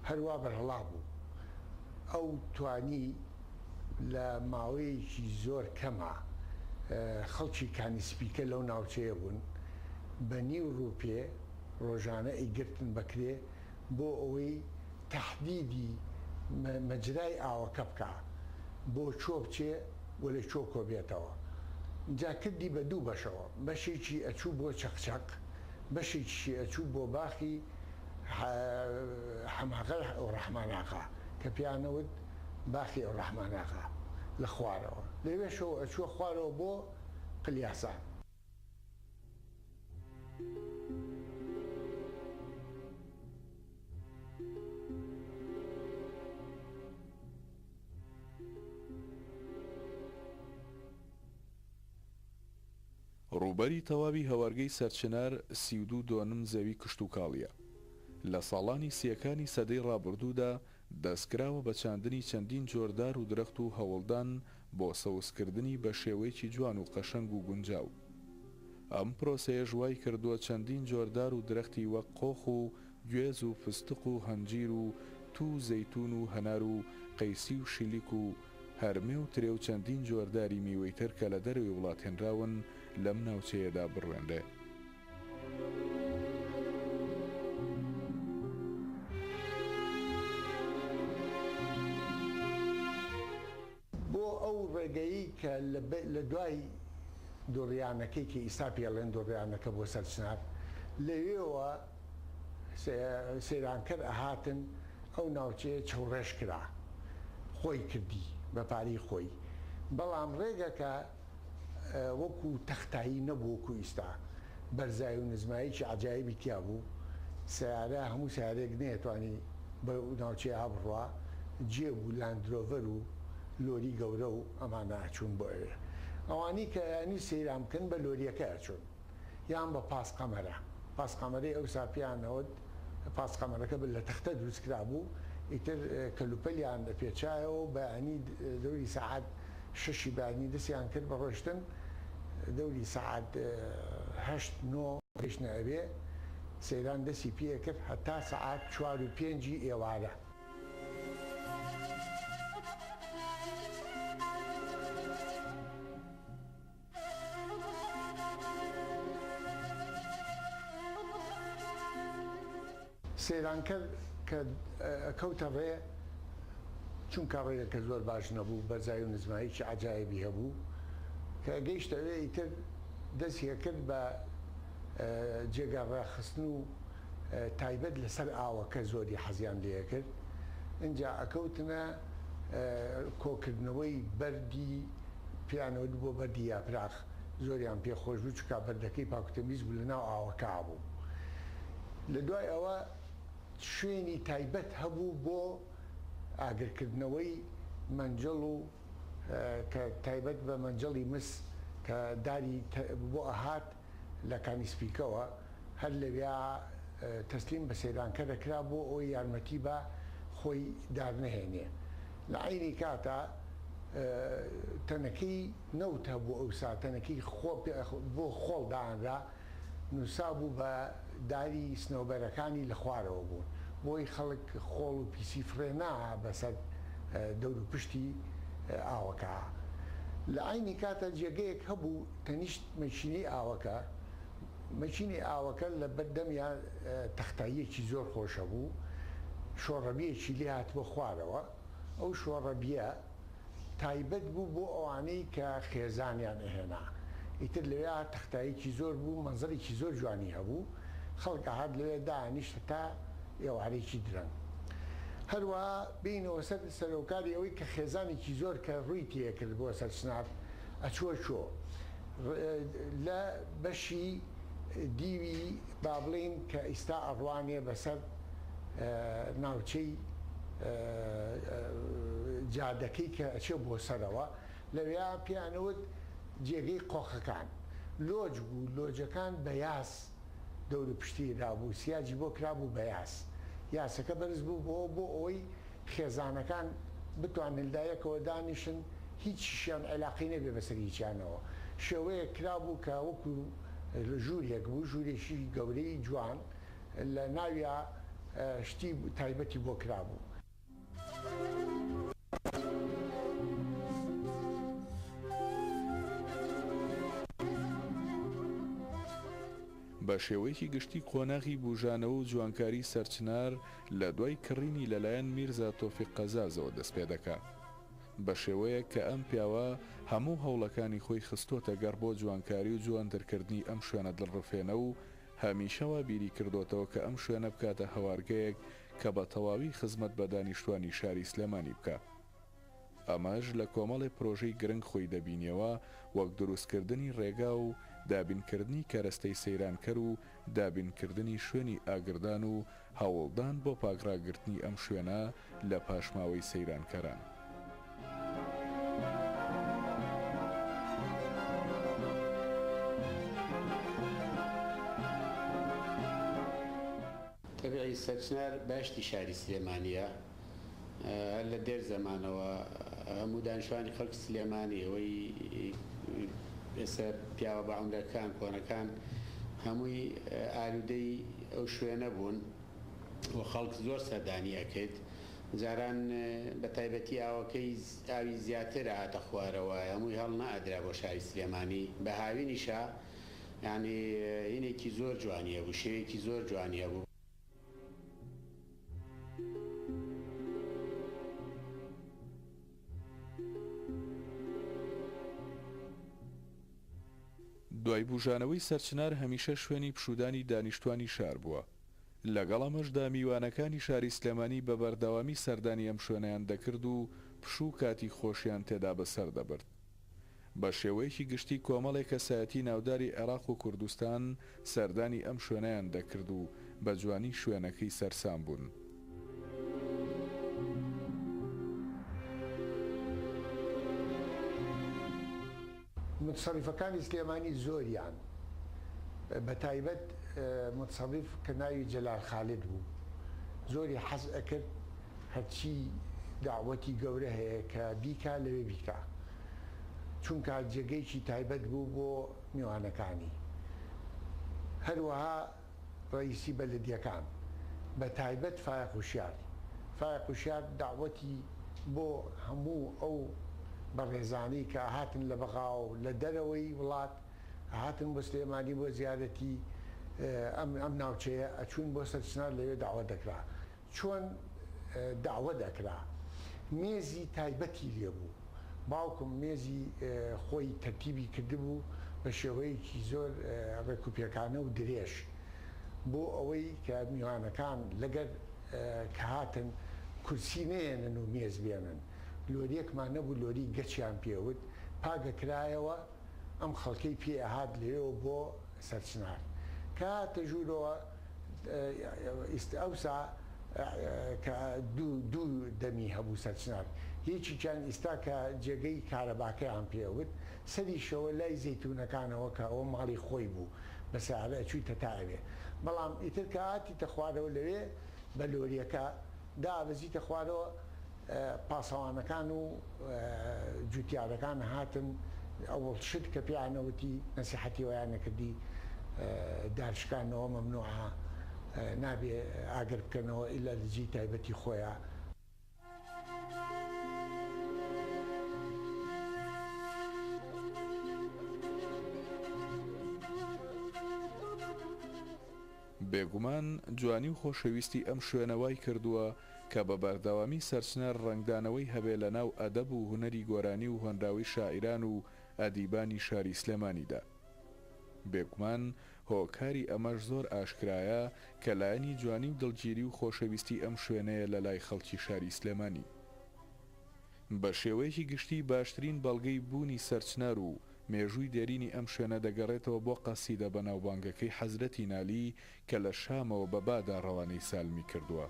هەروا بەرهەڵا بوو. ئەو توانی لە ماوەیەکی زۆر کەما خەڵکی کانیسپیکە لەو ناوچەیە بوون بە نیو ڕوپێ ڕۆژانە ئەیگرتن بە کرێ بۆ ئەوەی تەحدیدی مەجرای ئاوەکە بکا بۆ کوێ بچێ و لە کوێ کۆ بێتەوە. جا کردی بە دوو بەشەوە بەشێکی ئەچوو بۆ چەقچەق بەشێکیشی ئەچوو بۆ باخی حەماغای ئەوڕەحمان ئاغا کە پێیان ئەوت باخی ئەوڕەحمان ئاغا لە خوارەوە لەوێشەوە ئەچووە خوارەوە بۆ قلیاسان. ڕووبەری تەواوی هەوارگەی سەرچنار 32 دۆنم زەوی کشتوکاڵییە. لە ساڵانی سییەکانی سەدەی ڕابردوودا دەستکراوە بە چاندنی چەندین جۆر دار و درەخت و هەوڵدان بۆ سەوزکردنی بە شێوەیەکی جوان و قەشەنگ و گونجاو. ئەم پرۆسەیەش وای کردووە چەندین جۆر دار و درەختی وەک قۆخ و گوێز و فستق و هەنجیر و توو و زەیتوون و هەنار و قەیسی و شیلیک و هەرمێ و ترێ و چەندین جۆر داری میوەی تر کە لە دەرەوەی وڵات هێنراون لەم ناوچەیەدا بڕوێنرێ. بۆ ئەو ڕێگەیەی کە لە دوای دوڕیانەکەی کە ئیستا پێی ئەڵێن دوڕیانەکە بۆ سەرچنار لەوێوە سەیرانکەر ئەهاتن ئەو ناوچەیە چەوڕێژ کرا خۆی کردی بە پارەی خۆی بەڵام ڕێگەکە وەکو تەختایی نەبوو وەکو ئیستا بەرزای و نزمایەکی عەجایبی تیا بوو سەیارە هەموو سەیارەیەک نەیەتوانی بەو ناوچەیا بڕوا جێ بوو لاندرۆڤەر و لۆری گەورە و ئەمانە ئەچوون بۆ ئەوێ ئەوانەی کە ئەیانویست سەیران بکەن بە لۆریەکە ئەچوون یان بە پاس قەمەرە پاس قەمەرەی ئەوسا پێیان ئەوت پاس قەمەرەکە لە تەختە دروست کرابوو ئیتر کەلوپەلیان ئەپێچایەوە و بەیانی دەوری سەعات شەشی بەیانی دەستیان کرد بە ڕۆیشتن دەوری سەعات هەشت نۆ گەیشتنە ئەوێ سەیران دەستی پێ کرد هەتا سەعات چوار و پێنجی ئێوارە. سەیرانکەر کە کەوتە ڕێ، چونکە ڕێگەکە زۆر باش نەبوو، بەرزایی و نزماییەکی عەجایبی هەبوو، کە گەیشتە ئەوێ ئیتر دەستی ئەکرد بە جێگا ڕاخستن و تایبەت لەسەر ئاوەکە زۆری حەزیان لێ ئەکرد، ئینجا ئەکەوتنە کۆکردنەوەی بەردی پێیان ئەوت بۆ بەردی یاپراخ زۆریان پێ خۆش بوو چونکا بەردەکەی پاک و تەمیز بوو لەناو ئاوەکا بوو لە دوای ئەوە شوێنی تایبەت هەبوو بۆ ئاگرکردنەوەی مەنجەڵ و کە تایبەت بە مەنجەڵی مس کە داری بۆ ئەهات لە کانیسپیکەوە هەر لەویا تەسلیم بە سەیرانکەر ئەکرا بۆ ئەوەی یارمەتی بە خۆی دار نەهێنێ. لە عەینی کاتا تەنەکەی نەوت هەبوو ئەوسا تەنەکەی بۆ خۆڵ دانرا نووسابوو بە داری سنەوبەرەکانی لە خوارەوە بوون بۆی خەڵک خۆڵ و پیسی فڕێ ناها بەسەر دەور و پشتی ئاوەکە. لە عەینی کاتا جێگەیەک هەبوو تەنیشت مەکینەی ئاوەکە، مەکینەی ئاوەکە لە بەر دەمیا تەختاییەکی زۆر خۆش هەبوو، شۆڕەبییەکی لێ هاتبووە خوارەوە، ئەو شۆڕەبییە تایبەت بوو بۆ ئەوانەی کە خێزانیان ئەهێنا، ئیتر لەوێا تەختاییەکی زۆر بوو، مەنزەرێکی زۆر جوانی هەبوو، خەڵک ئەهات لەوێ دائەنیشت هەتا ئێوارەیەکی درەنگ. هەروەها بێینەوە سەر سەرۆکاری ئەوەی کە خێزانێکی زۆر کە ڕووی تێکرد بۆ سەرچنار ئەچووە کوێ؟ لە بەشی دیوی با بڵێین کە ئیستا ئەڕوانێ بەسەر ناوچەی جادەکەی کە ئەچێ بۆ سەرەوە لەوێا پێیان وت جێگەی قۆخەکان لۆج بوو لۆجەکان بە یاس دەور و پشتی رابوو سیاجی بۆ کرابوو بە یاس یاسەکە بەرز بوو بۆوە بۆ ئەوەی خێزانەکان بتوانن لە یەکەوە دانیشن هیچیشیان عیلاقەی نەبێ بەسەر هیچیانەوە شێوەیەک کرابوو کە وەکو ژوورێک بوو ژوورێکی گەورەی جوان لە ناویا. شتی تایبەتی بۆ کرابوو. بە شێوەیەکی گشتی قۆناغی بوژانەوە و جوانکاری سەرچنار لە دوای کڕینی لەلایەن میرزا تۆفیق قەزازەوە دەستپێدەکا. بە شێوەیەک کە ئەم پیاوە هەموو هەوڵەکانی خۆی خستۆتە گەڕ بۆ جوانکاری و جوانترکردنی ئەم شوێنە دڵڕفێنە و هەمیشە وا بیری کردۆتەوە کە ئەم شوێنە بکاتە هەوارگەیەک کە بە تەواوی خزمەت بە دانیشتوانی شاری سلێمانی بکا. ئەمەش لە کۆمەڵێ پرۆژەی گرنگ خۆی دەبینیەوە وەک دروستکردنی ڕێگا و دابینکردنی کەرەستەی سەیرانکەر و دابینکردنی شوێنی ئاگردان و هەوڵدان بۆ پاکڕاگرتنی ئەم شوێنە لە پاشماوەی سەیرانکەران. تەبعی سەرچنار بەهەشتی شاری سلێمانییە، هەر لە دێر زەمانەوە هەموو دانیشتوانی خەڵکی سلێمانی ئەوەی ئێستا پیاوە بە عومرەکان کۆنەکان هەمووی ئالوودەی ئەو شوێنە بوون و خەڵک زۆر سەردانی ئەکرد جاران بە تایبەتی ئاوەکەی ئاوی زیاتر ئەهاتە خوارەوە هەمووی هەڵنەئەدرا بۆ شاری سلێمانی بە هاوینیشا یانی هینێکی زۆر جوانی هەبوو شێوەیەکی زۆر جوانی هەبوو. دوای بوژانەوەی سەرچنار هەمیشە شوێنی پشوودانی دانیشتوانی شار بووە. لەگەڵ ئەمەشدا میوانەکانی شاری سلێمانی بە بەردەوامی سەردانی ئەم شوێنەیان دەکرد و پشوو و کاتی خۆشیان تێدا بەسەر دەبرد. بە شێوەیەکی گشتی کۆمەڵێ کەسایەتی ناوداری عێراق و کوردستان سەردانی ئەم شوێنەیان دەکرد و بە جوانی شوێنەکەی سەرسام بوون. موتسەڕیفەکانی سلێمانی زۆریان بە تایبەت موتسەڕیف کە ناوی جەلال خالد بوو زۆری حەز ئەکرد هەرچی دەعوەتی گەورە هەیە کە بیکا لەوێ بیکا چونکا جێگەیەکی تایبەت بوو بۆ میوانەکانی هەروەها ڕەئیسی بەلەدیەکان بە تایبەت فایەق هوشیار فایەق هوشیار دەعوەتی بۆ هەموو ئەو بەڕێزانەی کە ئەهاتن لە بەغا و لە دەرەوەی وڵات ئەهاتن بۆ سلێمانی بۆ زیارەتی ئەم ئەم ناوچەیە ئەچوون بۆ سەرچنار لەوێ دەعوەت دەکرا چۆن دەعوەت ئەکرا مێزی تایبەتی لێ بوو باوکم مێزی خۆی تەرتیبی کردبوو بە شێوەیەکی زۆر ڕێکوپێکانە و درێژ بۆ ئەوەی کە میوانەکان لەگەر کە هاتن کورسی نەیەنن و مێز بێنن لۆریەکمان نەبوو لۆری گەچیان پێ وت پاگەکرایەوە ئەم خەڵکەی پێ ئەهات لەوێوە بۆ سەرچنار کە هاتە ژوورەوە ئەوسا کە دوو دەمی هەبوو سەرچنار یەکیکیان ئیستا کە جێگەی کارەباکەیان پێ وت سەریشەوە لای زەیتونەکانەوە کە ئەوە ماڵی خۆی بوو بە سەیارە ئەچوویتە تا ئەوێ بەڵام ئیتر کە هاتیتە خوارەوە لەوێ بە لۆریەکە دابەزیتە خوارەوە پاسەوانەکان و جوتیارەکان هاتن ئەوەڵ شت کە پێیان ئەوتی نەسیحەتی وایان ئەکردی دار شکاندنەوە مەمنوعە نابێ ئاگر بکەنەوە ئیلا لە جێی تایبەتی خۆیا. بێگومان جوانی و خۆشەویستی ئەم شوێنە وای کردووە کە بە بەردەوامی سەرچنار ڕەنگدانەوەی هەبێ لە ناو ئەدەب و هونەری گۆرانی و هۆنراوەی شاعیران و ئەدیبانی شاری سلێمانیدا. بێگومان هۆکاری ئەمەش زۆر ئاشکرایە کە لایەنی جوانی و دڵگیری و خۆشەویستی ئەم شوێنەیە لە لای خەڵکی شاری سلێمانی. بە شێوەیەکی گشتی باشترین بەڵگەی بوونی سەرچنار و مێژووی دێرینی ئەم شوێنە دەگەڕێتەوە بۆ قەسیدە بەناوبانگەکەی حەزرەتی نالی کە لە شامەوە بە بادا ڕەوانەی سالمی کردووە.